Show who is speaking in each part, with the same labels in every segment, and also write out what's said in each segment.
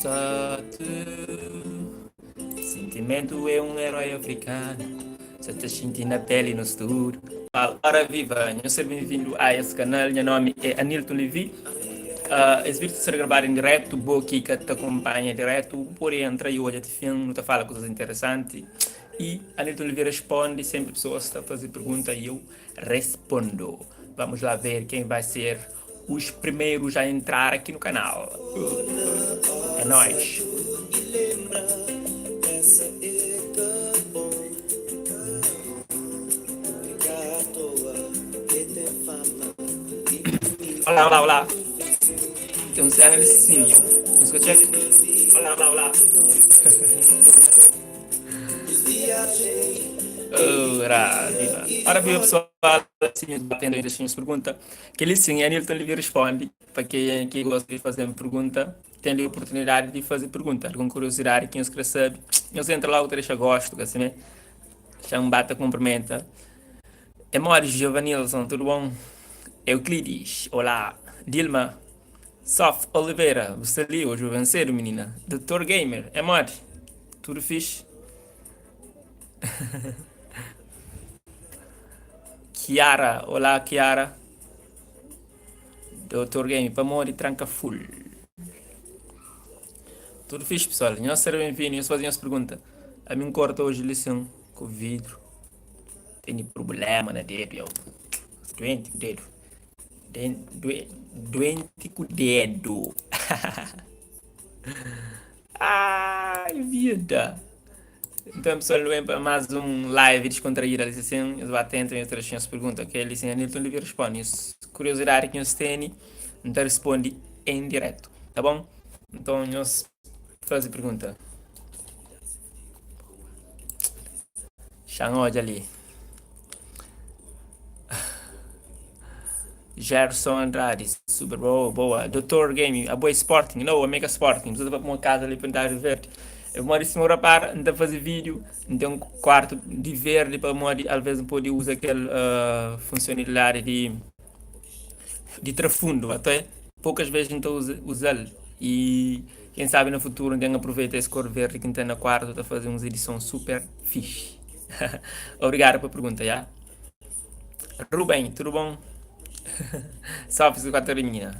Speaker 1: Satu Sentimentu é un herói afrikanu Sa ta xinti na peli nos tudu. Ora viva! Nhos ser benvindu a es kanal. Nha nomi é Anilton Levy. Es vídeo ta ser gravadu en diretu. Bo ki ka ta kunpanha diretu, bu pode entra i odja ti fin. Nu ta fala kuzas interesanti i Anilton Levy responde. Senpri pesoas ta faze pergunta i eu respondo. Vamos lá ver quem vai ser os primeiros a entrar aqui no canal. É nóis! Olá, olá, olá. Tem um cena de sininho. Música check. Olá, olá, olá. Ora, viva. Ora, viva pessoal. Assim, batendo ainda as pergunta. Aquele sim, Anilton Levy responde. Para quem que gosta de fazer pergunta, tem ali a oportunidade de fazer pergunta. Alguma curiosidade que nos quer saber, nós entra logo, deixa gosto, assim, né? Chama, bata, cumprimenta. É mori, Giovanilson, tudo bom? Euclides, olá. Dilma, Sof Oliveira, você ali hoje vou vencer, menina. Dr. Gamer, é mori, tudo fixe? Kiara, olá Kiara. Dr. Gamer, pamodi tranka full. Tudo fixe, pessoal. Nhos ser bem-vindo, nhos fazer nhos pergunta. A mim corta hoje lição com vidro. Tenho problema na dedo, eu. Doente com dedo. Doente com dedo. Ai, vida. Então, pessoal, vem para mais um live descontraído. Ali, assim, eles batem, tem outras perguntas, ok? Ali, assim, Anilton Oliveira responde. Curiosidade que nós temos, então responde em direto, tá bom? Então, nós faz pergunta. Xangode ali. Gerson Andrade, super boa, boa. Doutor Game, a boa Sporting, não, Omega Sporting, precisa para uma casa ali para de verde. Eu moro em cima rapaz, não fazer vídeo, não tem um quarto de verde para modo, às vezes não pode usar aquela funcionalidade de trafundo, até poucas vezes não estou a usar e quem sabe no futuro ninguém aproveita esse cor verde que tem na quarto para fazer umas edições super fixe. Obrigado pela pergunta, já? Rubem, tudo bom? Salve, Catarina.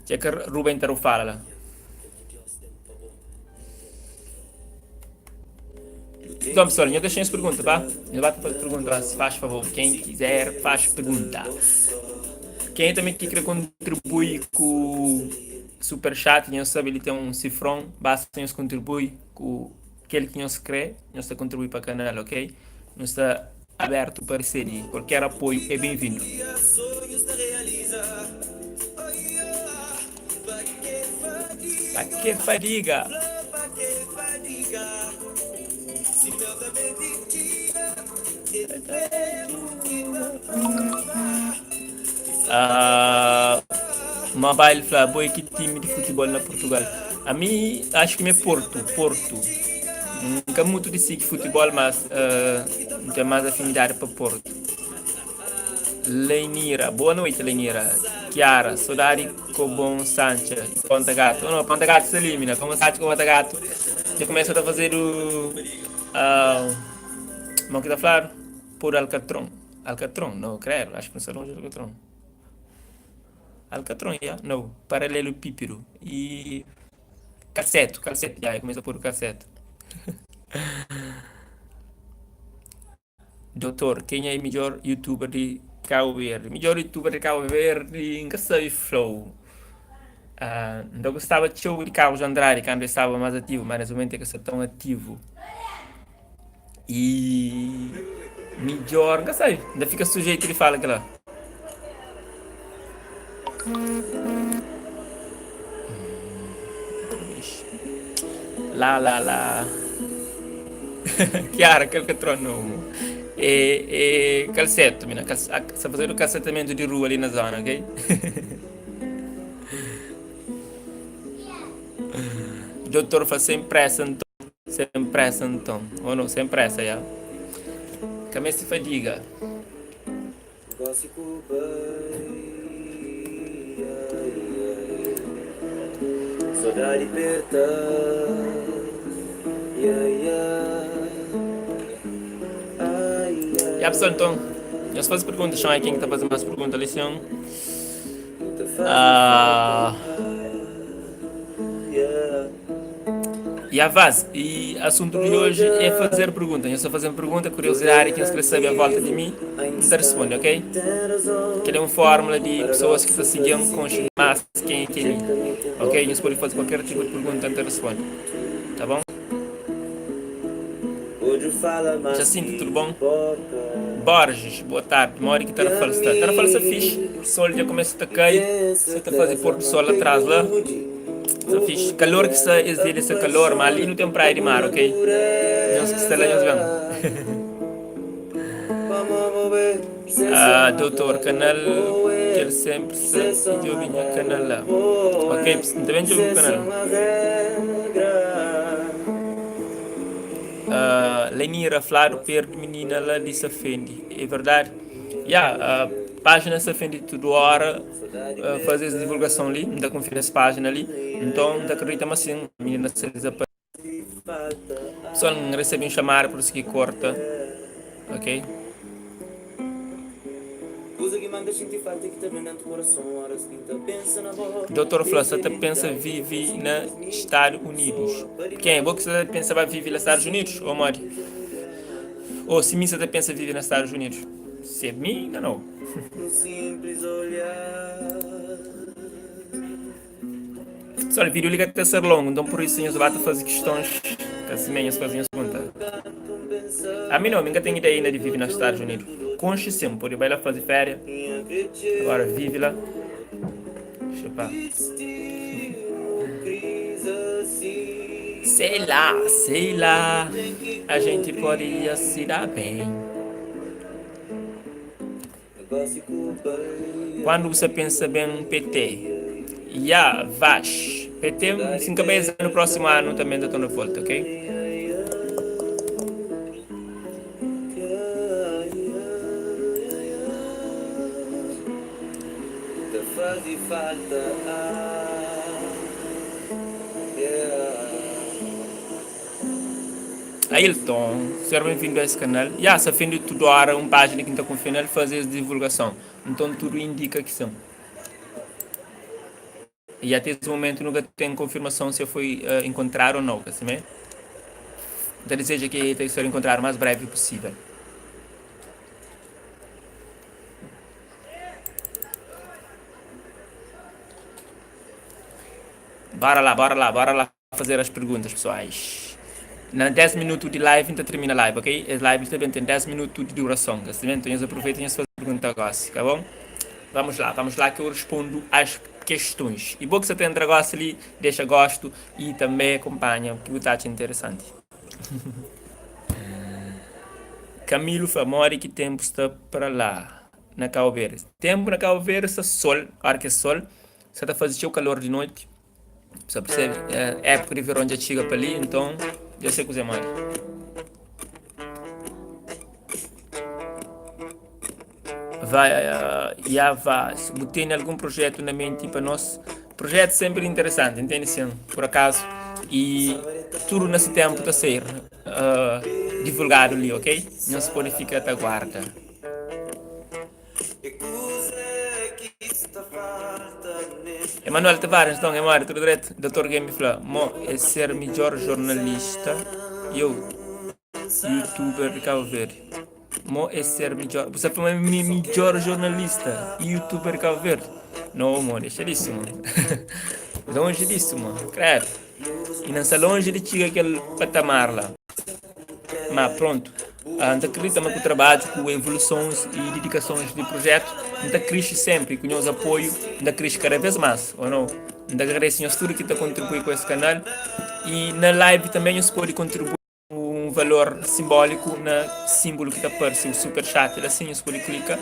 Speaker 1: Tinha que Rubem Taru fala lá. Então, pessoal, eu deixei as perguntas, tá? Eu bato para pergunta, se faz favor. Quem quiser, faz pergunta. Quem também quer contribuir com o superchat, não sabe, ele tem um cifrão, basta nos contribuir com aquele que nós crê, nós está contribuir para o canal, ok? Nós está aberto para receber. Qualquer apoio é bem-vindo. Pa que fadiga? Mobile fla, boy, que time de futebol na Portugal? A mim, acho que é Porto, Porto. Nunca muito de seguir futebol, mas não tenho mais afinidade para Porto. Leinira, boa noite, Leinira. Chiara, saudade com bom Sancha, Ponta Gato. Oh, não, Ponta Gato se elimina. Como Sancha com Ponta Gato. Já começa a fazer o. Como que tá falando? Por Alcatron. Alcatron, não, creio. Acho que não sei longe do Alcatron. Alcatron, já? Não. Paralelo Pípiro. E. Calceto, calceto. Já, começa por calceto. Doutor, quem é o melhor youtuber de Cabo Verde? Melhor youtuber de Cabo Verde, nunca sei flow. Não gostava de show de Carlos Andrade quando estava mais ativo, mas nesse momento é que está tão ativo. E melhor, nunca sei, ainda fica sujeito de fala aquilo lá. Lá, lá, lá. Chiara, aquele que trono. É, é calceto, mina. Está fazendo calcetamento de rua ali na zona, ok? Doutor faz sem pressa, então. Sem pressa, então. Ou não, sem pressa, já. Cabeça fadiga. Ya pessoal, então, nhos faze pergunta, xon é ken ki ta faze más pergunta li sin. Ah, ya vaz, e assunto de hoje é fazer pergunta. Nhos ta faze pergunta, curiosidade ki nhos kre sabe a volta de mi, N ta responde, ok? Kel é un fórmula di pessoas ki ta sigi-m konxe más ken é ki é mi. Ok? Nhos pode faze kualker tipu di pergunta, N ta responde. Tá bom? Jacinto, tudo bom? Borges, boa tarde. Modi ki Tarrafal sta? Tarrafal sta fixe. Sol dja começa ta cai. Sa ta faze pôr do sol atrás lá. Sta fixe. Calor ki sta es dia li sta calor, mas ali nu tem praia di mar, ok? Nhos ki sta lá nhos ben. Ah, doutor, canal kel sempre sta djobe nha canal lá. Ok, N ta ben djobe bu canal. Ah, Lenira, fladu perde minina lá di Safendi. É verdade? Ya, ah, página Safendi tudu hora ah, faze es divulgason li, N ta kunfia nes página li. Nton, N ta akredita ma sin, minina sa dizapare. Pessoal, N resebe un chamada por isso ki korta. Ok? Doutor fla sa ta pensa vive na Stadu Unidus. Ken? Bo ki sa ta pensa ba vive la Stadus Unidus? Ou modi? Ou si mi sa ta pensa vive na Stadus Unidus? Se mi, inda nau. Pessoal, vídeo li ka ta ser longo, então por isso nhos ba ta faze questões, ka simé nhos faze nhos pergunta. A mi não, mi ka ten ideia ainda de vive na Estados Unidos. Conxe sim, pode bai lá faze féria, agora vive lá. Xepá. Sei lá, sei lá, a gente poderia se dar bem. Quando bu sa pensa ben PT Ya Vax PT si N ka bai es anu próximo anu tanbe N ta torna volta ok. Ailton, ser ben-vindu a es kanal. Ya, sa fendi tudu ora un pájina ki N ta kunfia nel faze es divulgason. Nton tudu indika ki sin. Y ate es mumentu nu ka ten konfirmason si el foi enkontradu o nau, ka simé? N ta dizeja ki el ta ser enkontradu más brevi pusível. Bora lá, bora lá, bora lá. Fazer as perguntas pessoais. Na 10 minutu di live N ta termina live, ok? Es live li ta ben ten 10 minutu di durason, ka sta ben? Nton nhos aproveita nhos faze pergunta gosi, ka bon? Vamos lá, vamos lá que eu respondo as questões. E bo ki sa ta entra gosi li, dexa gostu e tanbe akompanha ki bu ta atxa interesanti. Camilo fla, modi ki tempu sta pra lá na Cabo Verde? Tempu na Cabo Verde sta sol, ora ki é sol, sa ta faze txeu kalor di noiti. Sa percebe? É, época de verão já chega para ali, então já sei cozer mais. Vai, uh, já vá. Se bu tem algum projeto na mente para nós, projeto sempre interessante, entende sim, por acaso. E tudo nesse tempo está a ser uh, divulgado ali, ok? Não se pode ficar até guarda. Emanuel Tavares, nton, é modi? Tudu dretu? Dotor Game fla mo é ser midjor jornalista eu youtuber di Cabo Verde. Mo é ser midjor, bu sa fla ma mi é midjor jornalista e youtuber di Cabo Verde? No mo, dexa disso mo. Longe disso mo, credo. E na sta longe di txiga kel patamar la. Ma prontu, N ta kridita ma ku trabadju, ku evolusons y didikasons di prujetu, N ta krixi senpri. Ku nhos apoiu, N ta krixi kada vez mas, o no? N ta agradese nhos tudu ki ta kontribui ku es kanal. Y na live tanbe nhos pode kontribui ku un valor simboliku na simbulu ki ta parse, u super chat la sin, nhos pode klika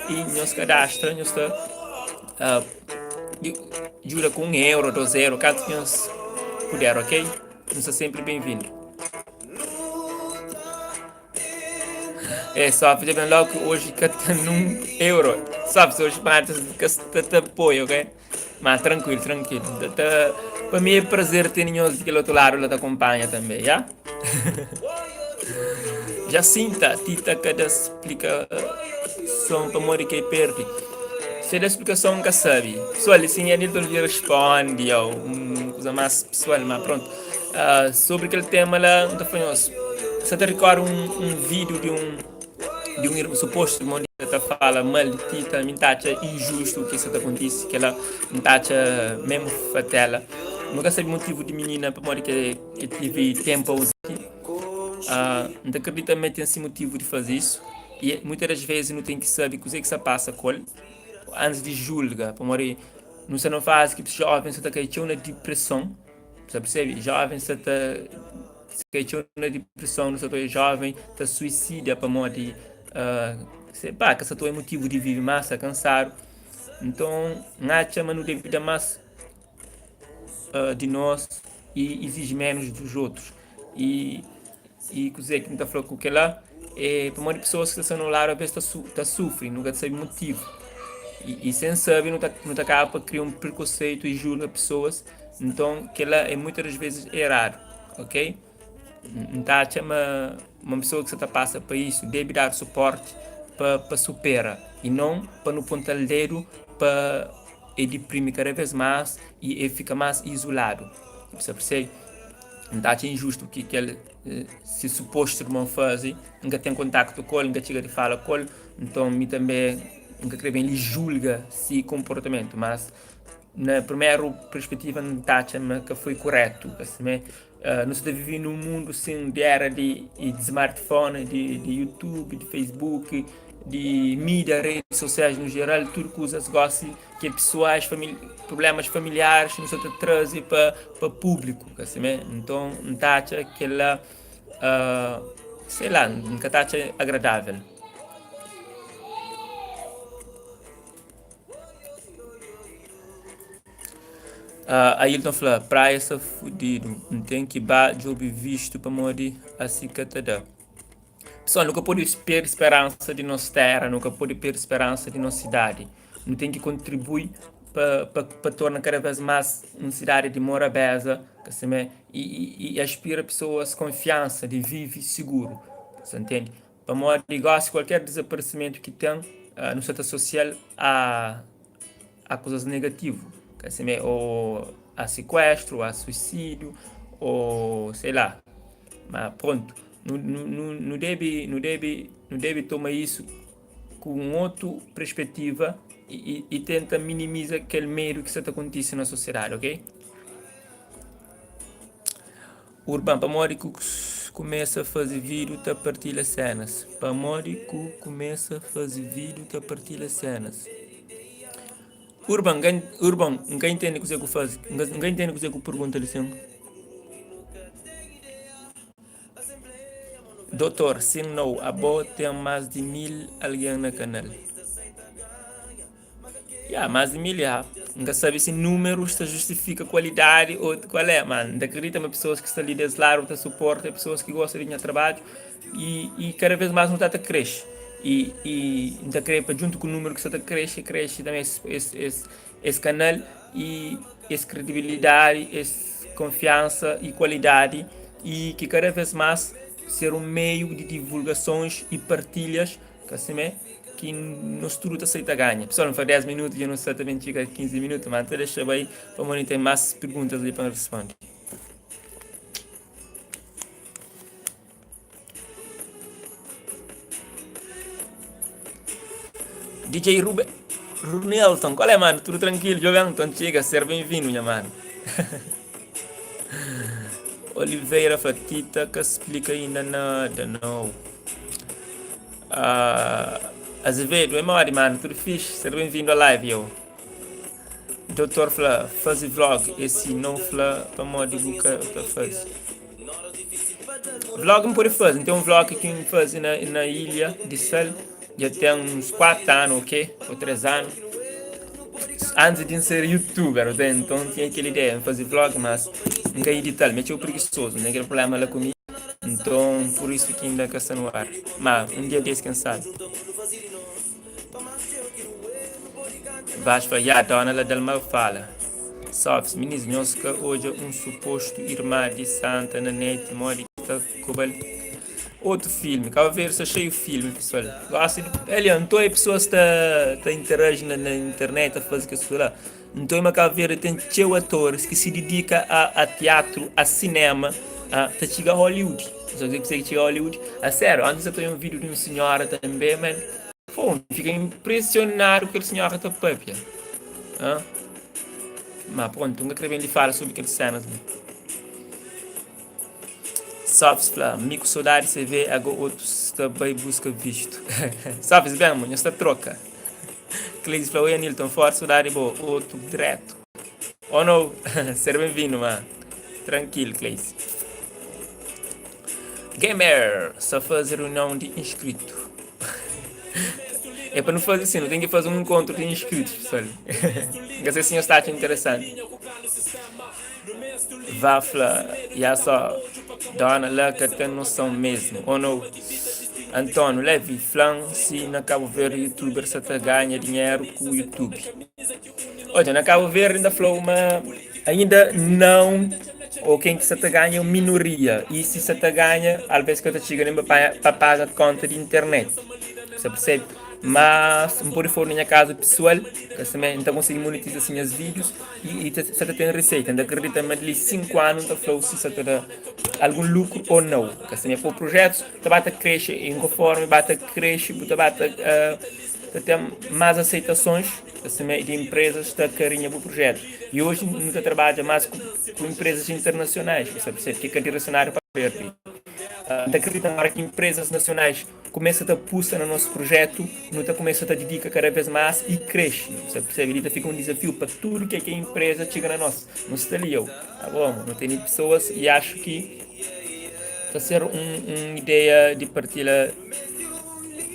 Speaker 1: y nhos kadastra, nhos ta djuda ku un euro, dos euro, kantu ki nhos puder, ok? Nhos sta senpri ben-vindu. É, só dja ben logo que hoje ka ten num euro. Sabe, se hoje partes ka sta ta apoia, ok? Ma tranquilo, tranquilo. Ta, ta, pa mi é prazer ter nhos di kel outro lado la ta acompanha também, ya? Jacinta, Tita ka da splikason pamodi ki el perde. Se da splikason N ka sabe. Pesoal, sin Anilton devia responde ou un kuza más pesoal, ma pronto. Uh, sobre kel tema la, N ta fla nhos, sa ta rikorda un, un vídeo di un di un irmon, supostu irmon di ta fala mal di Tita, mi N ta atxa injustu ki sa ta kontise kela, N ta atxa mesmu fatela. Nu ka sabe motivu di minina pamodi ke ke tive tempu a uza ki. Uh, N ta kridita ma el ten si motivu di faze isu i muitas das vezes nu ten ki sabe kuzê ki sta pasa ku el antis di julga, pamodi nu sta na un fazi ki jovens sta ta kai txeu na dipreson, sa persebe? Jovens sta ta kai txeu na dipreson, nu sta ta odja joven ta suisida pamodi uh, se pa ka sta ta odja motivu di vive más, sta kansadu. Nton, N atxa ma nu debe da más uh, di nos i iziji ménus dos otus. I, i kuzê ki N ta fla ku kel-la é pamodi pesoas ki sta sta no ladu alvês ta, su, ta sufri, nu ka ta sabe motivu. I, i sen sabe nu ta, nu ta kaba pa kria un prekonseitu i julga pesoas. Nton, kel-la é muitas das vezes eradu, ok? N ta atxa ma ma pesoa ki sta ta pasa pa isu debe dadu suporti pa, pa supera i non pa nu ponta-l dedu pa e diprimi kada vez más i e fika más izuladu. Bu sta persebe? N ta atxa injustu ki kel se supostu irmon faze. N ka ten kontaktu ku el, N ka txiga di fala ku el, nton mi tanbe N ka kre ben li julga se konportamentu, mas na primeru perspetiva N ta atxa ma ka foi kuretu, ka simé. Nu sta ta vive num mundu sin di era di smartphone, di youtube, di facebook, di mídia, redes sosiais no geral, tudu kuzas gosi ki é pesoais, problemas familiares nu sta ta traze pa pa públiku, ka simé? Nton N ta atxa kel-la, sei la, N ka ta atxa agradável. Uh, Ailton fla, praia sta fudidu, N ten ki ba djobe vistu pamodi asi ka ta da. Pessoal, nu ka pode perde speransa di nos terra, nu ka pode perde speransa di nos sidadi. Nu ten ki kontribui pa, pa, pa torna kada vez más un sidadi di morabeza, ka simé, e, e, e aspira pessoas konfiansa di vive seguru. Sa ntende? Pamodi gosi kualker dezaparesimentu ki ten, uh, nu sa ta asosial a a kuzas negativu, ka simé, ô a sikuestru, a suisídiu, ô sei lá. Ma prontu, nu, nu, nu debe, nu debe, nu debe toma isu ku un otu perspetiva i, i, i tenta minimiza kel medu ki sta ta kontise na sosiedadi, ok? Urban, pamodi ku kumesa faze vídiu ta partilha sénas? Pamodi ku kumesa faze vídiu ta partilha sénas? Urban, Urban, N ka intende kuzê ku faze, N ka intende kuzê ku pergunta li sin. Dotor, sin nou, abo ten más di 1000 algen na kanal. Ya, más di 1000 ya. N ka sabe si númerus ta justifika kualidadi ô kual é, ma N ta kridita ma pesoas ki sta li des ladu ta suporta é pesoas ki gosta di nha trabadju i, i kada vez más nu ta ta krexe. I, i N ta kre pa djuntu ku númeru ki sta ta krexe, krexe tanbe es, es, es, es kanal i es kredibilidadi, es konfiansa i kualidadi i ki kada vez más ser un meiu di divulgasons i partilhas Ka simé ki nos tudu ta sai ta ganha. Pessoal, nu fla 10 minutu, dja nu sta ta ben txiga 15 minutu, ma N ta dexa bai pamodi ten más perguntas li pa N responde. DJ Rube Runelton, qual é, mano? Tudo tranquilo, jovem? Então txiga, ser bem-vindo, nha mano. Oliveira fla, Tita ka splika inda nada, não. Uh, Azevedo, é modi, mano? Tudo fixe? Seja bem-vindo à live, yo. Doutor fla, faze vlog. Esse não fla pamodi bu ka ta faze. Vlog N pode faze. N ten um vlog ki N faze na, na ilha de Sal. Já tem uns 4 anos, ok? Ou 3 anos. Antes de N ser youtuber, ok? Então tinha aquela ideia, N fazer vlog, mas N ka edital. Me txeu preguiçoso, não tem aquele problema lá comigo. Então, por isso que ainda ka sta no ar. Mas um dia desse, quem sabe? Vaz fla, Ya, dona la dal mal fala. Sofis, Minis, nhos ka odja un supostu irma di Santa na net modi ki ta koba-l? Otu filmi, Cabo Verde sta xeiu filmi, pessoal. Gosta di, ali, nton é pessoas ta ta interagi na, na internet, ta faze kes kuza la. Nton ma Cabo Verde ten txeu atoris ki si didika a, a teatru, a sinema, a, ta txiga Hollywood. Só ki txiga Hollywood. A sério, antis eu ta un vídeo di un senhora tambe, man. Pô, N fika impresionadu ku kel sinhora ta papia. Ah. Ma pronto, N ka kre ben di fala sobri kel senas li. Sofis fla, mi ku sodadi CV, ago otus sta bai buska vistu. Sofis, ben, mo, nhos ta troka. Cleide fla, oi Anilton, forti sodadi bo, otu dretu. Oh no, ser ben-vindu, ma. Tranquilo, Cleide. Gamer, sta faze reunião di inscrito. É pa nu faze assim, nu tem ki faze um encontro di inscritos, pessoal. Nka sei se nhos ta atxa interessanti. Vá fla, ya só, dona la ka ten noção mesmo, oh no. António Levy, flan si na Cabo Verde youtuber sa ta ganha dinheiro ku youtube. Odja, na Cabo Verde nta flau ma ainda não, ou ken ki sa ta ganha é un minoria, e si sa ta ganha, alvês ka ta txiga nem pa paga konta di internet, sa persebe? Mas N pode fla na nha kazu pesoal, ka simé N ta konsigi monetiza si nhas vídius i sa ta ten riseita. N ta akredita ma di li 5 anu N ta fla-u si sa ta da algun lukru ou nau, ka simé. Po projetus ta ba ta krexe i konformi ba ta krexe bu ta ba ta ta ten más aseitasons. Asime di empresas ta karinha bu projetu. I oji nu ta trabadja mas ku ku empresas internasionais, bu sabe, ki ka direcionadu pa Verdi. N ta kridita na ora ki empresas nasionais kumesa ta pusa na nos projetu, nu ta kumesa ta didika kada vez mas i krexe, bu sabe, persebi? Li ta fika un dizafiu pa tudu ke ke empresa txiga na nos. Nu sta li eu, ta bom, nu tene pesoas i axu ki ta ser un un ideia di partilha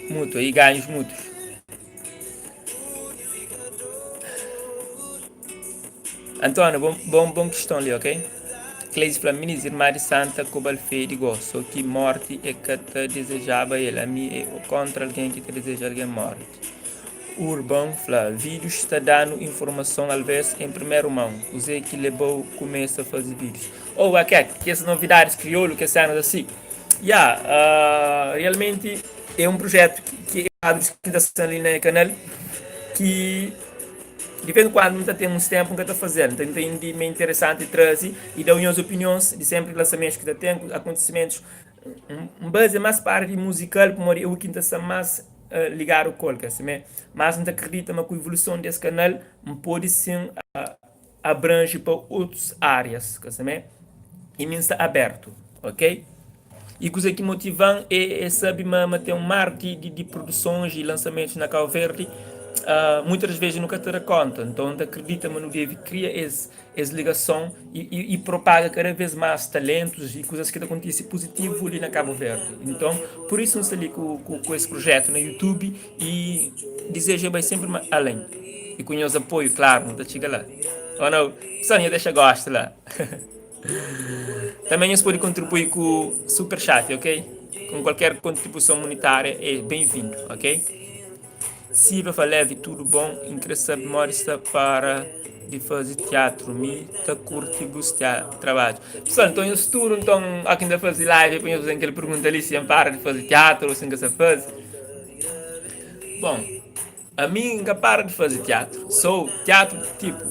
Speaker 1: mutua i ganhus mutus. António, bon, bon, bon kiston li, ok? Cleide fla, Minis, irmã di Santa kobal fedi go, so ki morti e ka ta dizejaba el, ami e kontra algen ki ta dizeja algen morti. Urban fla, Vídius ta da-nu informason alvês en primeru mon, kuzê ki leba-u kumesa faze vídius? Oh, Akek, kes novidadis kriolu, kes sénas asi. Ya, uh, realmenti é un projetu ki é kuadrus ki ta sta li na kanal ki di vez en kuandu N ta ten uns ténpu N ka ta faze-l. N ta intendi ma é interesanti traze i da nhos opinions di sénpri lansamentus ki ta ten, akontisimentus. N bazia más pa ária di muzikal pamodi é u ki N ta sta más ligadu ku el, ka simé? Mas N ta kridita ma ku ivuluson di es kanal N pode sin abrange pa otus árias, ka simé? I mi N sta abertu, ok? I kuzê ki motiva-m é, é sabe ma, ma ten un mar di, di, di produsons i lansamentus na Kau Verdi, uh, muitas das vezes nu ka ta da konta. Nton, N ta kridita ma nu debe kria es, es ligason i, i, i propaga kada vez más talentus i kuzas ki ta kontise puzitivu li na Kabu Verdi. Nton, pur isu N sta li ku, ku, ku es projetu na YouTube i dizeju é bai senpri ma alén. I ku nhos apoiu, klaru, nu ta txiga la. Ou nau? Só nha dexa gosta la. Também nhos pode kontribui ku super chat, ok? Com qualquer kontribuison munitária é bem-vindo, ok? Silva fla Levi tudo bom? N kre sabe modi sta para di faze teatro mi ta curti bus trabadju. Pessoal, nton nhos tudo nton ó ki N ta faze live pa nhos faze kel pergunta li si N para di faze teatro ou si N ka sa faze. Bom, Ami N ka para di faze tiatru. So, tiatru tipu,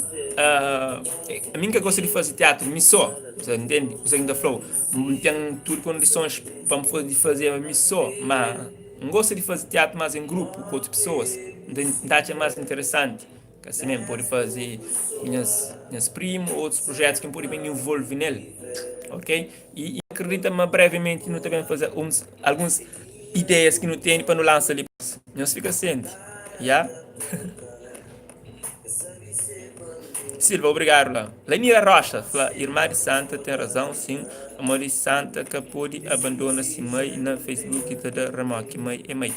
Speaker 1: ami N ka gosta di faze tiatru mi so, sa ntende kusa ki N ta fla-u? N ten tudu kondisons pa N pode fazeba mi so, ma N gosta di faze tiatru mas en grupu ku otus pesoas, N ta atxa mas interesanti. Ka simé, N pode faze ku nhas nhas primu, otus prujetus ki N pode ben involve nel, ok? I N akredita ma brevimenti nu ta ben faze uns alguns ideias ki nu tene pa nu lansa li. Nhos fika sienti, ya? Silva, obrigadu la. Lenira Rocha fla, Irma di Santa ten razão sim, pamodi Santa ka pode abandona si mai na Facebook ta da remoki, mai é mai.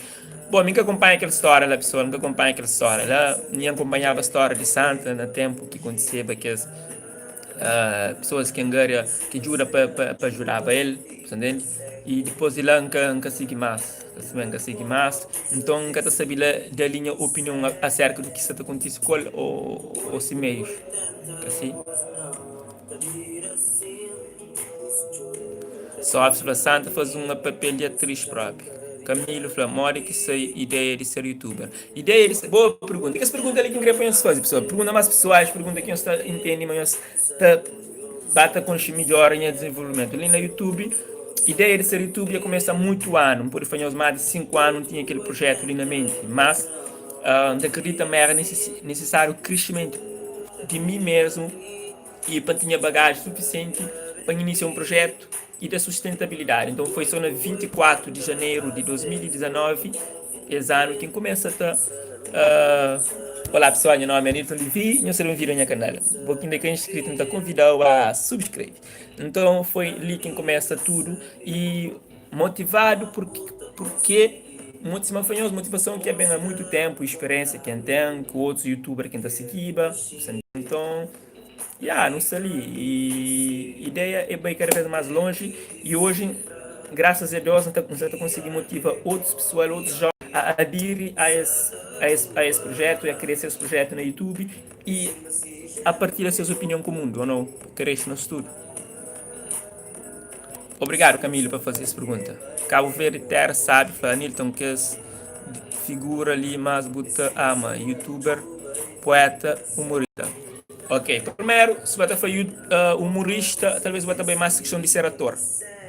Speaker 1: Bom, mi ka kunpanha kel stória la, pesoal, N ka kunpanha kel stória la. Mi N kunpanhaba stória di Santa na ténpu ki kontiseba kes. Pesoas ki angaria ki djuda pa ajudaba el, sa ntende? I dipôs di la N ka N ka sigi más, N ka sigi más. Nton N ka ta sabe la da li nha opinion aserka di ki sta ta kontise ku el ô si meius, ka si? Sófis fla, Santa faze un papel di atris própi. Camilo fla, Modi ki sai ideia di ser youtuber? Ideia di ser. Boa pergunta. Kes pergunta li ki N kre pa nhos faze, pesoal. Pergunta más pesoais, pergunta ki nhos ta intende ma nhos ta ba ta konxe midjor nha dizenvolvimentu. Li na YouTube, ideia di ser youtuber dja kumesa mutu anu. N pode fla nhos más di 5 anu N tinha kel projetu li na menti. Mas N ta kridita ma era nisisáriu krisimentu di mi mesmu i pa N tinha bagaji sufisienti pa N inisia un projetu i da sustentabilidadi. Nton foi so na 24 di janeru di 2019, es anu, ki N kumesa ta Olá pessoal, nha nomi é Anilton Levy, nhos sta benvindu a nha kanal. Bo ki inda ka inscrito, N ta konvidau a subscreve. Nton foi li ki N kumesa tudu i motivadu purke sima fla nhos, motivason ki ben a muitu tenpu, experiensia ki N ten ku otus youtuber ki N ta sigiba. Nton. Ya, nu sta li i ideia é bai kada bes más lonji i oji grasas a Deus N ta ta konsigi motiva otus pesoal, otus jovens a adiri a es a es a es projetu i a kria ses projetu na YouTube i a partilha ses opinion ku mundu, o no krese nos tudu. Obrigadu Camilo pa faze es pergunta. Cabo Verde terra sabi fla Anilton kes figura li mas bu ta ama youtuber poeta humorista. Ok primeru si ba ta fla humorista talvez bu ta bai mas kiston di ser ator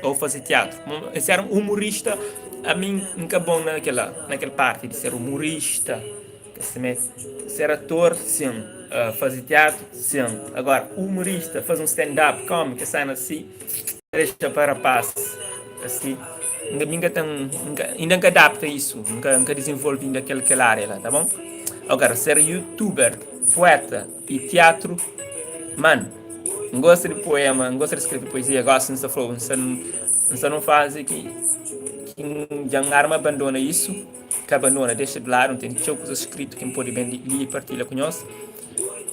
Speaker 1: ou faze teatru ser humorista ami nka bon na kela na kel parti di ser humorista. Ser ator, sin. Faze teatru, sin. Agora, humorista, faze un stand-up comedy, kes sena si, dexa pa rapaz. Asi, mi nka ten, inda nka adapta isu, nka dizenvolve inda kel area la, ta bon? Agora, ser youtuber, poeta y teatru, man, N gosta di poema, N gosta di skrebe poezia, gosi N sta fla-u, N sta nun fazi ki dja N arma abandona isu. Ka abandona, dexa di ladu, N ten txeu kuzas skritu ki N pode ben li i partilha ku nhos.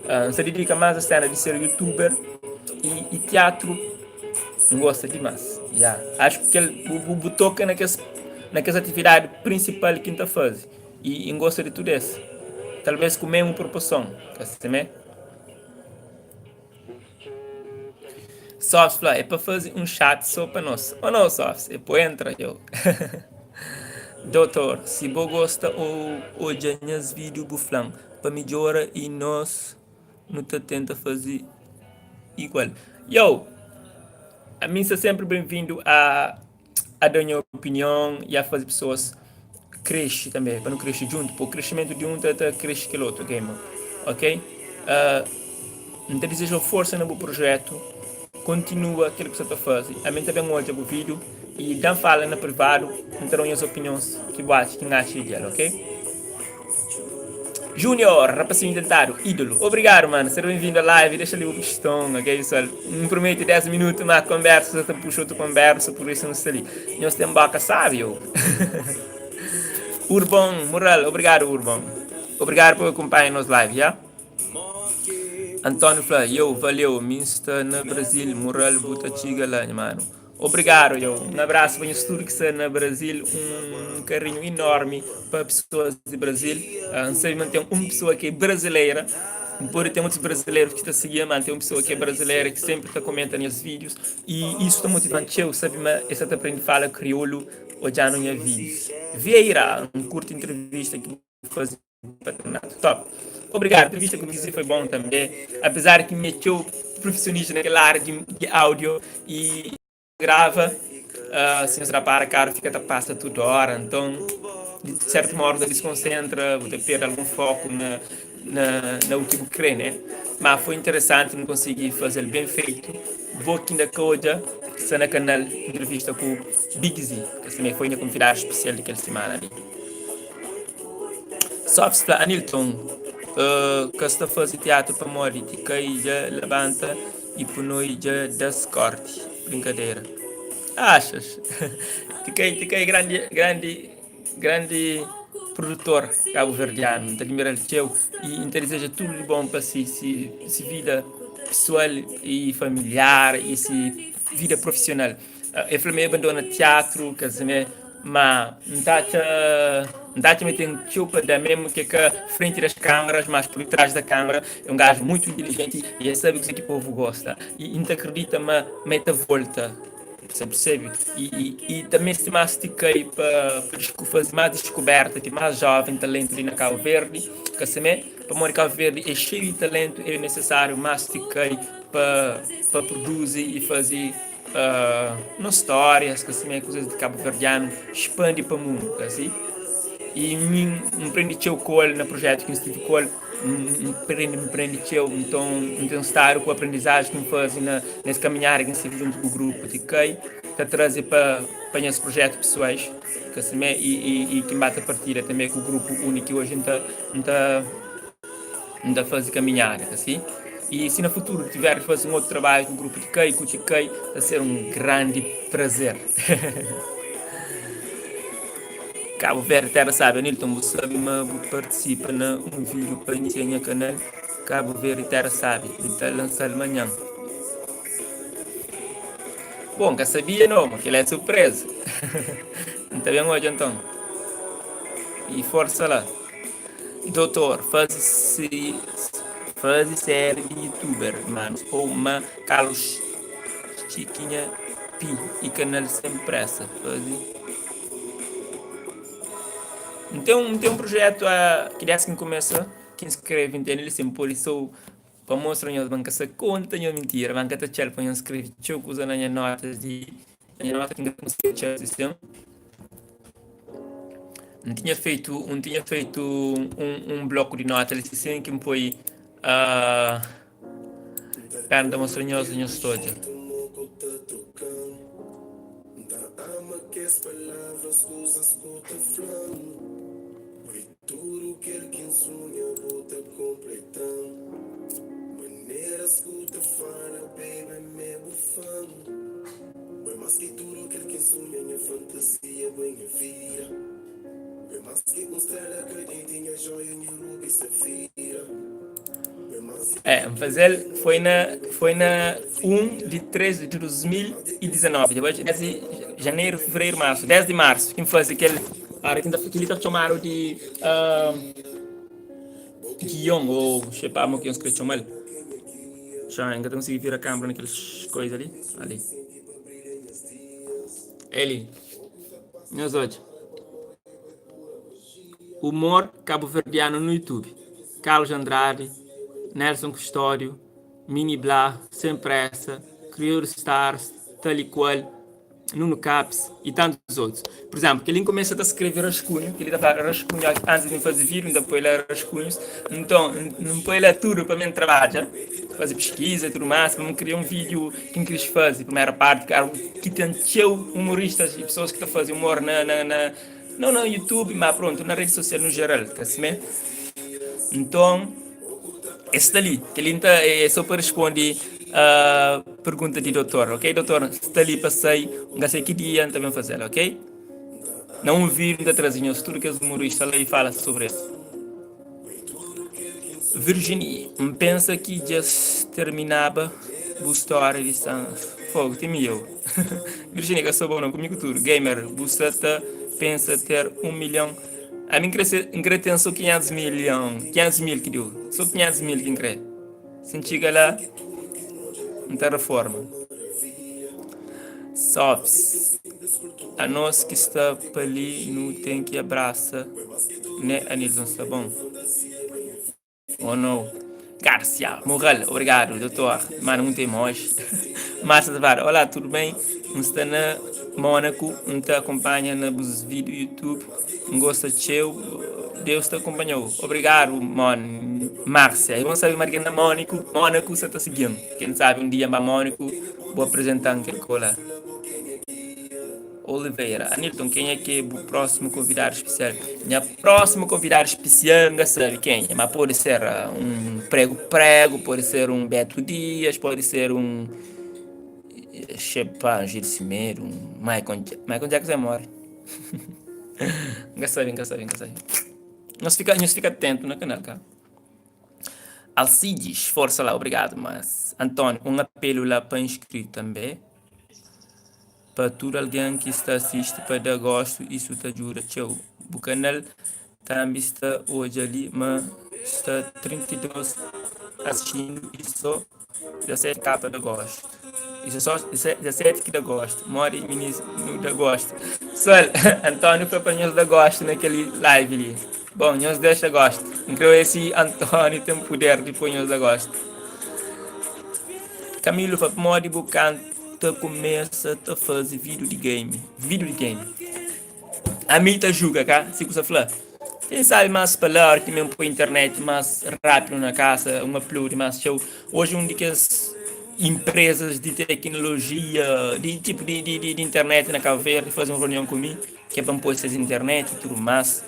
Speaker 1: N sta didika más a sena di ser youtuber i tiatru N gosta dimas. Ya, axu ki kel bu toka na kes na kes atividadi prinsipal ki N ta faze i N gosta di tudu es, talvês ku mesmu proporson, ka simé? Sofs fla é pa faze um chat so pa nos. Oh no Sofs, é po entra yo. Dotor, si bo gosta ou odja nhas video bu flan pa midjora e nos nu ta tenta faze igual. Yo, ami sta sempre bem vindo a a da nha opinion e a faze pessoas cresce também, pa nu cresce djuntu, po crescimento di um ta ta cresce kel otu, ok irmon? Ok? N ta dizejau forsa na bu projetu, kontinua kel ki bu sta ta faze, ami N ta ben odja bu video e dan fala na privadu, N ta dau nhas opinions ki bu atxa ki N atxa ideal, ok? Junior, rapasinho tentado, ídolo. Obrigado, mano. Seja bem-vindo à live. Deixa ali o questão, ok, pessoal? Não promete 10 minutos, mas conversa, só puxa outra conversa, por isso não está ali. Nós tem boca sábio. Urbon, moral, obrigado, Urbon. Obrigado por acompanhar nos live, já? António fla, yo, valeu, mi sta na Brasil, moral, bu ta txiga lá, mano. Obrigado yo, un abraço pa nhos tudo ki sta na Brasil, un carinho enorme pa pessoas di Brasil. N sabe ma ten un pessoa ki é brasileira, N pode ten otus brasileiros ki ta sigia, ma ten un pessoa ki é brasileira ki sempre ta comenta nhas vídeos e isso ta motivan txeu, sabe ma el sta ta prende fala kriolu odjando nha vídeos. Vieira, N curti entrevista ki bu faze. Top. Obrigado. Entrevista ku Bizi foi bom também. Apesar que me txeu profissionista naquela área de, de áudio e grava, uh, se nos rapara, caro fica ta passa toda hora. Então, de certo modo, desconcentra, você perde algum foco na, na, na o que você crê, né? Mas foi interessante, não consegui fazer bem feito. Vou aqui na Koja, está na canal, entrevista com Big Z, que também foi minha convidada especial daquela semana ali. Sofs fla Anilton ka sta faze teatru pamodi ti kai dja labanta i punoi dja das korti brinkadera axas ti kai ti kai grandi grandi grandi produtor kabuverdianu nta admiral txeu i nta dizeja tudu di bon pa si si si vida. pesoal i familiar i si vida profisional. El fla ma el bandona tiatru, kazame, ma N ta atxa, N ta atxa ma el ten txeu pa da, mésmu ki é ka frenti das câmaras, mas por trás da câmara, é un gaju mutu intilijenti i el sabe kuzê ki povu gosta. I N ta kridita ma ma el ta volta, sa persebe? I i ta meste más Tikai pa pa faze más diskubérta di más jóven talentu li na Kabu Verdi, kasame, pamodi Kabu Verdi é xeiu di talentu, é nesesáriu más Tikai pa pa produzi i faze. Nos stórias, ka sima kuzas di kabuverdianu spandi pa mundu, ka si? I mi N prende txeu ku el na prujétu ki N stive ku el, N prende, N prende txeu. Nton, N ten stadu ku aprendizaji ki N faze na nes kaminhada ki N stive djuntu ku grupu ti kai ta traze pa pa nhas prujétu pesoais, ka sima? I i i ki N ba ta partilha tanbe ku grupu undi ki oji N ta N ta. N ta faze kaminhada, ka si? I si na futuru tiver di faze un otu trabadju ku grupu di kai ku ti kai, ta ser un grandi prazer. Cabo Verde terra sabi Anilton bu sabi ma bu partisipa na un video pa inisia nha kanal Cabo Verde terra sabi N ta lansal manhan. Bom, ka sabia no, ma kila é surpresa. N ta ben odja nton. I forsa la. Dotor, faze se faze série di youtuber manos ou ma Carlos Chiquinha Pi e canal sem pressa faze N ten um, ten um projeto a ki des ki N kumesa ki N skreve N tene li sem pode so pa mostra nhos ma N ka sa konta nhos mintira ma N ka ta txal pa nhos skreve txeu kuza na nha notas di nha nota ki N ka konsigi txal si sen. N tinha feito, N tinha feito um, um bloco de nota ali assim que me põe uh, perna mostra nhos nhos toda. É, N faze-l foi na foi na 1 di 3 di 2019, dja bai désdi janeru, fevereru, marsu, désdi marsu ki N faze kel ora ki N ta kel-li ta txomadu di guion ô xê pa mo ki nhos krê txoma-l. Xa, N ka ta konsigi vira kâmera na kel koza li. Ali. Eli. Nhos odja. Humor kabuverdianu no YouTube. Carlos Andrade, Nelson Custódio, Mini Bla, Sem Pressa, Crioulo Stars, tal e qual. Nuno Caps e tantos outros. Por exemplo, kel-li N kumesa ta skrebe raskunhu, kel-li ta fla raskunhu antis di N faze vídiu, N ta poi la raskunhus. Nton, N poi la tudu pa mi N trabadja, faze piskiza i tudu más, pa mi kria un vídiu ki N kris faze. Primeru parti, klaru, ki ten txeu umoristas i pesoas ki ta faze umor na, na, na, nau na YouTube, má prontu, na redi sosial nu jeral, ka simé? Nton, es sta li. Kel-li N ta, é sô pa responde Pergunta di dotor, ok dotor, sta li pa sai, N ka sai ki dia N ta ben fazel, ok? Na un vídeo N ta traze nhos tudu kes humorista la i fala sobri es. Virginie, N pensa ki dja terminaba bu stória di San Fogo, ti mi eu. Virginie, ka sta bon no, ku mi ku tudu. Gamer, bu sta ta pensa ter 1 milhon? Ami N kre ser, N kre ten so 500 milhon, 500 mil ki diu, so 500 mil ki N kre. Si N txiga la, N ta reforma. Sofs, anos ki sta pa li nu ten ki abrasa ne Anilton sta bon o nou? Garcia Mural, obrigadu dotor, manda munti emoji. Marcia Tavares, olá tudu ben? N sta na Monaco, N ta akonpanha na bus vídiu YouTube. N gosta txeu Deus ta akonpanha-u Obrigadu Mon Márcia É bon sabe ma algen na Móniku Mónaku sa ta sigi-m Ken sabe un dia N ba Móniku Bu aprezenta-m kel kola Oliveira Anilton kenha ki é bu prósimu konvidadu spesial? Nha prósimu konvidadu spesial N ka sabe kenha Ma pode ser un Pregu Pregu Pode ser un Beto Dias Pode ser un Xepá, Gil Semedo Un Maicon Maicon Jackson é more N ka sabe, N ka sabe, N ka sabe. Nhos fika, nhos fika atentu na kanal, ka? Alcides, forsa la, obrigado mas. António, un apelu la pa inscrito tambe. Pa tudu algen ki sta asisti pa da gostu isu ta djuda txeu bu kanal tambi sta odja li ma sta 32 asistindu i so 17 ka pa da gostu i so 17 ki da gostu modi minis nu da gostu pessoal António fla pa nhos da gostu na kel live li bon nhos dexa gostu N kre oia si António ten puder di poi nhos da gostu Camilo fla pamodi bu kanta Ta kumesa ta faze video di game Video di game Ami ta juga ka si kusa fla Quem sabe mas pa la ora ki mi poi internet mas rapidu na kasa un upload mas txeu Oji un di kes empresas di teknolojia di tipu di di di internet na Cabo Verde faze un reunion ku mi ke pa N poi ses internet i tudu mas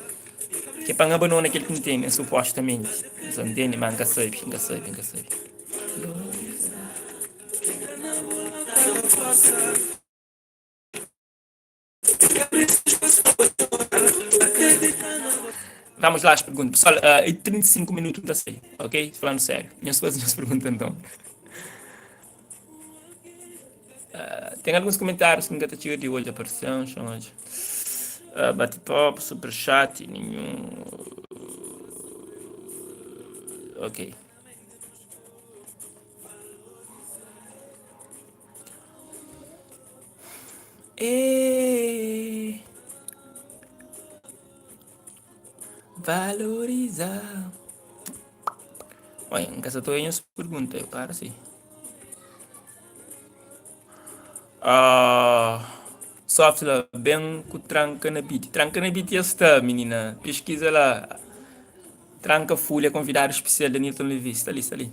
Speaker 1: Ke pa N abandona kel ki N tene supostamenti N sa ntende ma N ka sabe N ka sabe N ka sabe. Vamos lá às perguntas. Pessoal, uh, em 35 minutos está sair, ok? Falando sério. Nhos fazer nhas perguntas então. Uh, tem alguns comentários que nunca tá chegando de hoje aparecendo, chama hoje. Uh, bate pop, super chat, nenhum. Ok. E valoriza. Oi, N ka sa ta oia nhos pergunta, eu para si. Ah, soft la, ben ku tranka na beat. Tranka na beat ya sta, minina. Pesquisa la. Tranka Fulha konvidadu spesial Danilton Levy sta li sta li.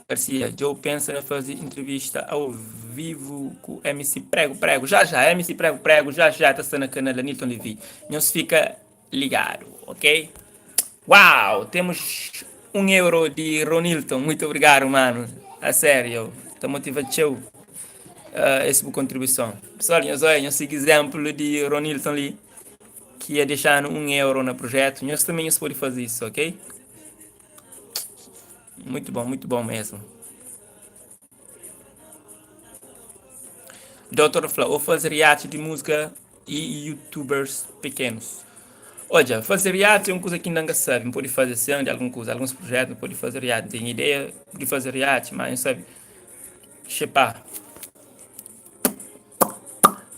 Speaker 1: Garcia, Djo pensa na fazi entrevista ao vivo ku MC Prego Prego já já MC Prego Prego já já ta sta na kanal Danilton Levy nhos fika ligadu ok Uau temos 1 euro di Ronilton muito obrigado mano a sério ta motiva txeu uh, esse bu contribuição pessoal nhos oia nhos sigui exemplo di Ronilton li ki ia dexa-nu 1 euro na projetu, nhos tanbê nhos pode faze isu, ok? Muito bom, muito bom mesmo. Doutor fla, ou fazer react de música e youtubers pequenos. Olha, fazer react é uma coisa que ainda não sabe. Não pode fazer sem de alguma coisa, alguns projetos não pode fazer react. Tem ideia de fazer react, mas não sabe. Xepá.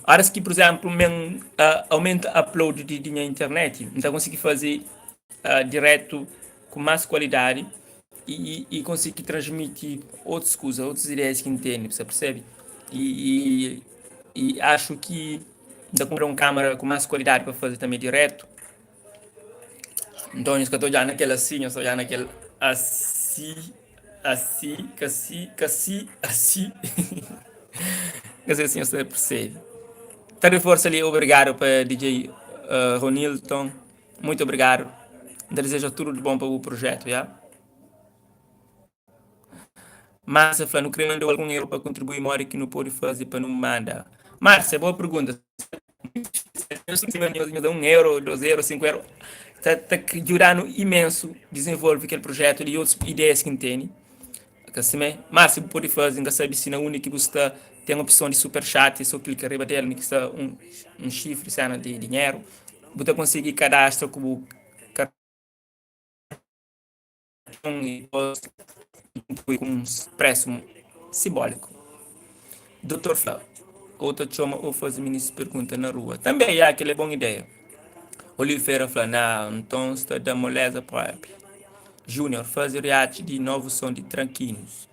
Speaker 1: Óras ki, pur izénplu, N aumenta upload di nha internet, N ta konsigi faze dirétu ku más kualidadi i konsigi transmiti otus kuza, otus ideias ki N tene, bu sta persebe? I axu ki N ta kunpra un kámara ku más kualidadi pa faze tanbê dirétu. Nton, nhos ka ta odja na kel asi, nhos ta odja na kel asi. Asi, ka si, ka si, asi. Ka sei si nhos ta persebe. Ta reforsa li obrigado pa DJ uh, Ronilton. Muito obrigado. N ta deseja tudo de bom pa bu projeto, ya. Márcia fla, nu kre manda algun euro pa kontribui, modi ki nu pode faze pa nu manda? Márcia, boa pergunta. Nhos da 1 euro, 2 euro, 5 euro, ta, ta djuda-nu imensu dizenvolve kel projetu li i otus ideias ki N tene. Ka simé? Má si bu pode faze, N ka sabe si na undi ki bu sta ten opson di super chat, so klika riba del, undi ki sta un, un xifri, sena di dinheru, bu ta konsigi kadastra ku bu karton i dipôs poi ku un presu simbóliku. Dotor fla, Ou ta txoma ou faze minis pergunta na rua. Tanbê, ya, kel é bon ideia. Olivera fla, Na, nton sta da moleza propi. Junior, faze react di novu son di Trakinus.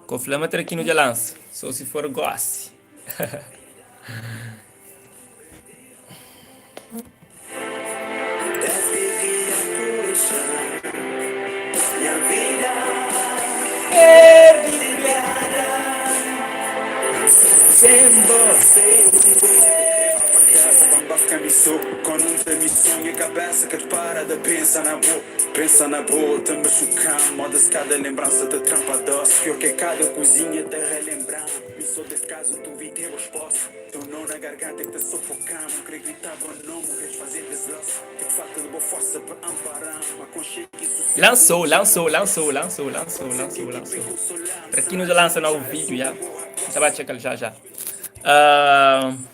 Speaker 1: Ko fla ma Trakinu dja lansa, so si for gosi. Lançou, lançou, lançou, lançou, lançou, lançou, lançou. Para quem não já lança novo vídeo, já. Você vai checar já já. Uh...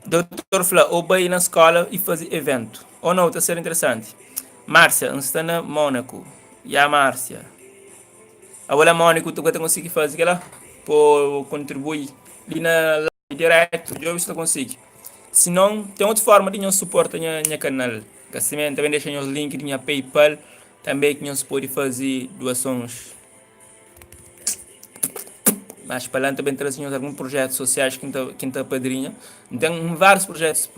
Speaker 1: Doutor fla, ou bai na escola e fazer evento. Ou não, tá ser interessante. Márcia, está na Mônaco. Ya, Márcia. Agora Mônaco, tu vai conseguir fazer aquela? Por contribuir ali na live direto, eu se consegue. Se não, tem outra forma de nós suportar minha, minha canal. Que assim, também deixa os link de minha PayPal, também que nós pode fazer doações. Mas para lá também trazemos alguns projetos sociais que que tá padrinha. Tem vários projetos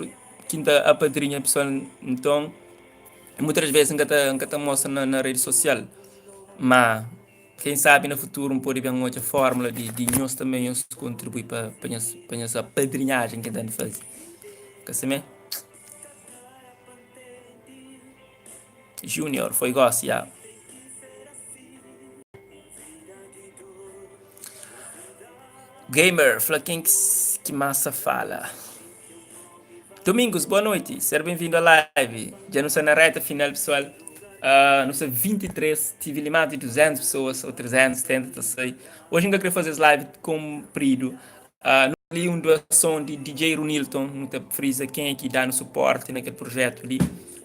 Speaker 1: que tá a padrinha pessoal, então muitas vezes nunca tá, nunca tá mostra na, na rede social. Mas quem sabe no futuro pode haver uma outra fórmula de, de nós também nós contribuir para para nós para nossa padrinhagem que a gente faz. Que assim Júnior foi gosto, já. Gamer, fala quem que, que massa fala. Domingos, boa noite. Seja bem-vindo à live. Já não está na reta final, pessoal. Uh, no 23, tive mais de 200 pessoas, ou 370, tá sei. Hoje ainda queria fazer esse live comprido. Uh, ali uma doação de DJ Runilton, não te frisa quem é que dá no suporte naquele projeto ali,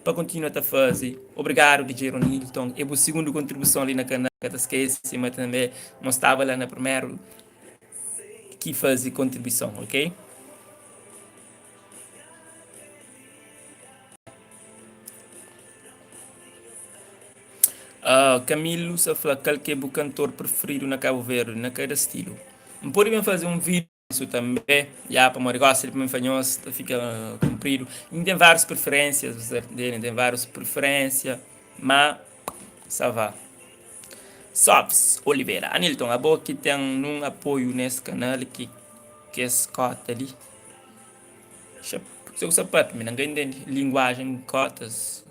Speaker 1: para continuar a fazer. Obrigado, DJ Runilton. É a segunda contribuição ali na canal, que te esquece, mas também não estava lá na primeira que faz contribuição, ok? Uh, Camilo se fala qual que é o cantor preferido na Cabo Verde, na cada estilo. Não pode bem fazer um vídeo isso também, já para morrer gosta de fanhoso, fica comprido. E tem várias preferências, você entende? Tem várias preferências, mas ça va. Sobs Oliveira, Anilton, a boa que tem um apoio nesse canal que que é ali. Seu sapato, me não entende linguagem cotas.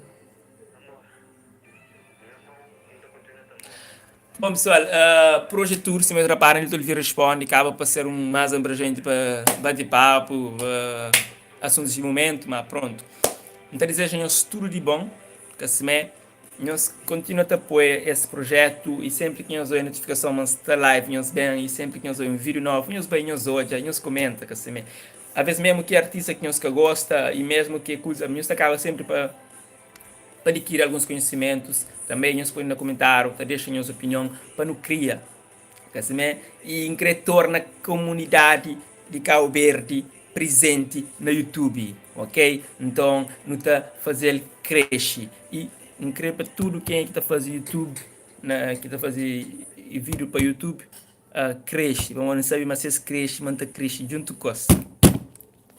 Speaker 1: Bom, pessoal, uh, por hoje é tudo. Se me reparem, ele responde, acaba para ser um mais abrangente para bate-papo, uh, assuntos de momento, mas pronto. Então, desejo tudo de bom, que se me nós continuamos a apoiar esse projeto e sempre que nós ouvimos notificação, mas está live, nós bem, e sempre que nós ouvimos um vídeo novo, nós bem, nós olha, nós comenta, que se me. Às vezes mesmo que artista que nós que gosta e mesmo que coisa, nós acaba sempre para adquirir alguns conhecimentos, também nós põe no comentário, tá deixa nossa opinião para não criar, e querer torna a comunidade de Cabo Verde presente no YouTube, ok? Então, não tá fazer crescer e não querer para tudo quem é que está fazendo YouTube, na, que está fazendo vídeo para YouTube, uh, cresce. Vamos não saber, mas se cresce, manta cresce junto com us.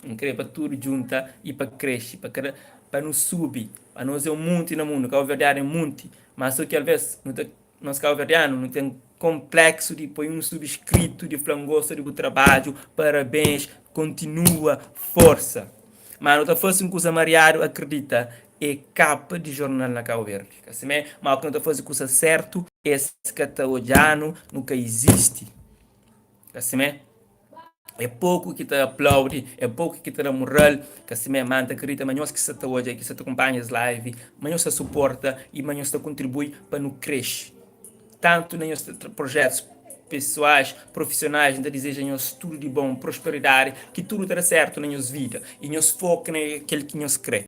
Speaker 1: Não querer para tudo junta e para crescer, para para não subir. Para nós é um monte no mundo, Cabo Verdeano é um monte, mas só que às vezes não tá, nós Cabo Verdeano não tem complexo de pôr um subscrito de flangosta do trabalho, parabéns, continua, força. Mas não tá fazendo coisa mariado, acredita, é capa de jornal na Cabo Verde. Assim, mas o que não tá fazendo coisa certo, esse que tá olhando nunca existe. Assim, é pouco que te aplaude, é pouco que te dá moral, que assim mesmo, manda, acredita, mas nós que se te hoje, que se te acompanha as live, mas nós se suporta e mas nós te contribui para não crescer. Tanto nos projetos pessoais, profissionais, ainda desejam nós tudo de bom, prosperidade, que tudo terá certo na nossa vida e nós foca naquilo que nós crê.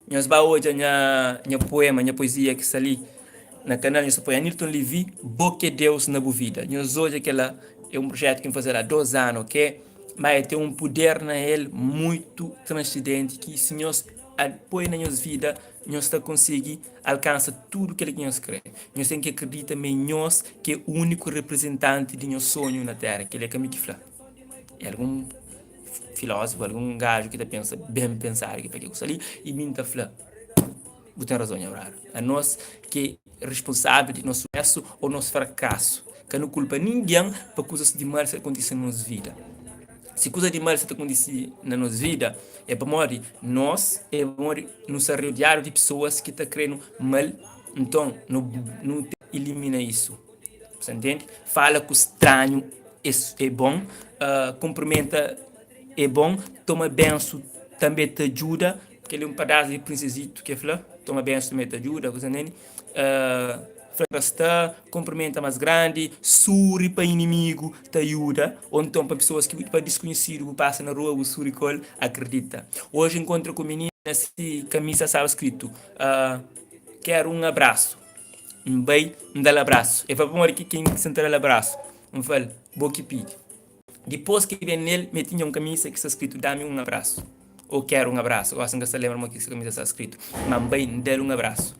Speaker 1: Nós vai hoje a minha, minha poema, minha poesia que está ali na canal, nós apoia Nilton Levi, Boque Deus na boa vida. Nós hoje aquela é um projeto que fazer há dois anos, ok? Mas tem um poder na ele muito transcendente que se nós apoia na nossa vida, nós está conseguir alcança tudo aquilo que nós queremos. Nós temos que acreditar em nós que é o único representante de nosso sonho na Terra, que ele é caminho que fala. É algum filósofo, algum gajo que tá pensa bem pensar que para que ali e mim tá fala. Você tem razão, Aurora. A nós que é responsável de nosso sucesso ou nosso fracasso. Que não culpa ninguém para coisas de mal acontecer na nossa vida. Si kuza di mal sta ta kontise na nos vida, é pamodi nos, é pamodi nu sta rodiadu di pesoas ki ta krê-nu mal. Nton, nu nu ten ki ilimina isu. Bu sta ntende? Fala ku stranhu é é bon, kunprimenta é bon, toma bensu tanbê ta djuda. Kel-li é un padás di Prinsezitu ki el fla, toma bensu tanbê ta djuda. Bu sta ntende? Fla pa sta, kunprimenta más grandi, suri pa inimigu ta djuda, ô nton pa pesoas ki pa diskunhisidu bu pasa na rua bu suri ku el, akredita. Oji N nkontra ku minina si kamisa staba skritu. Quero um abraço N bai N da-l abrasu El fla pamodi ki ken ki sa ta da-l abrasu N fla-l bo ki pidi Dipôs ki ben nel mi tinha un kamisa ki sta skritu dá-me um abraço Ou quero um abraço Gosi N ka sta lenbra modi ki se kamisa sta skritu Ma N bai N da-l un abrasu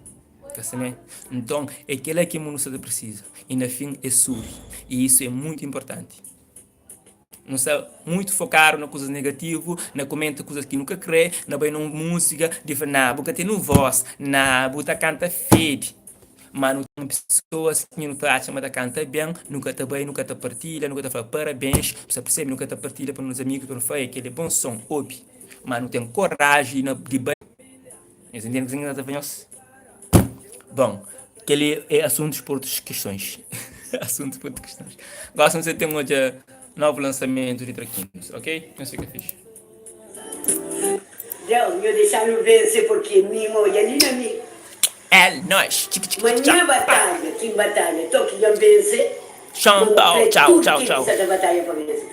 Speaker 1: Ka simé? Nton é kel-la ki mundu sta ta prisiza I na fin é suri I isu é mutu inportanti. Nu sta muitu fokadu na kuzas negativu, na kumenta kuzas ki nu ka kre, na bai na un múzika di fla, nah, bu ka ten un vós, nah, bu ta kanta fedi. Má nu ten pesoas ki nu ta atxa ma ta kanta ben, nu ka ta bai, nu ka ta partilha, nu ka ta fla parabéns, bu sta persebe? Nu ka ta partilha pa nos amigu pa nu fla, kel-li é bon son, obi. Má nu ten koraji di bai. Nhos intende kuzê ki N ta fla nhos? Bon, kel-li é asuntus pa otus kistons. Asuntus pa otus kistons. Gósi nu ten odja novu lansamentu di Trakinos, ok? Nhos fika fixi.
Speaker 2: Deus, nho dexa-nu vense purki mi N odja li na mi.
Speaker 1: El nós! Txiki txiki
Speaker 2: Ma
Speaker 1: txiki
Speaker 2: nha
Speaker 1: txau! Pa!
Speaker 2: batalha ki N batalha to ki dja N vense,
Speaker 1: Txau
Speaker 2: ma N
Speaker 1: pau
Speaker 2: kre
Speaker 1: txau
Speaker 2: tudu
Speaker 1: txau
Speaker 2: kel ki
Speaker 1: txau!
Speaker 2: sa ta batalha pa vense.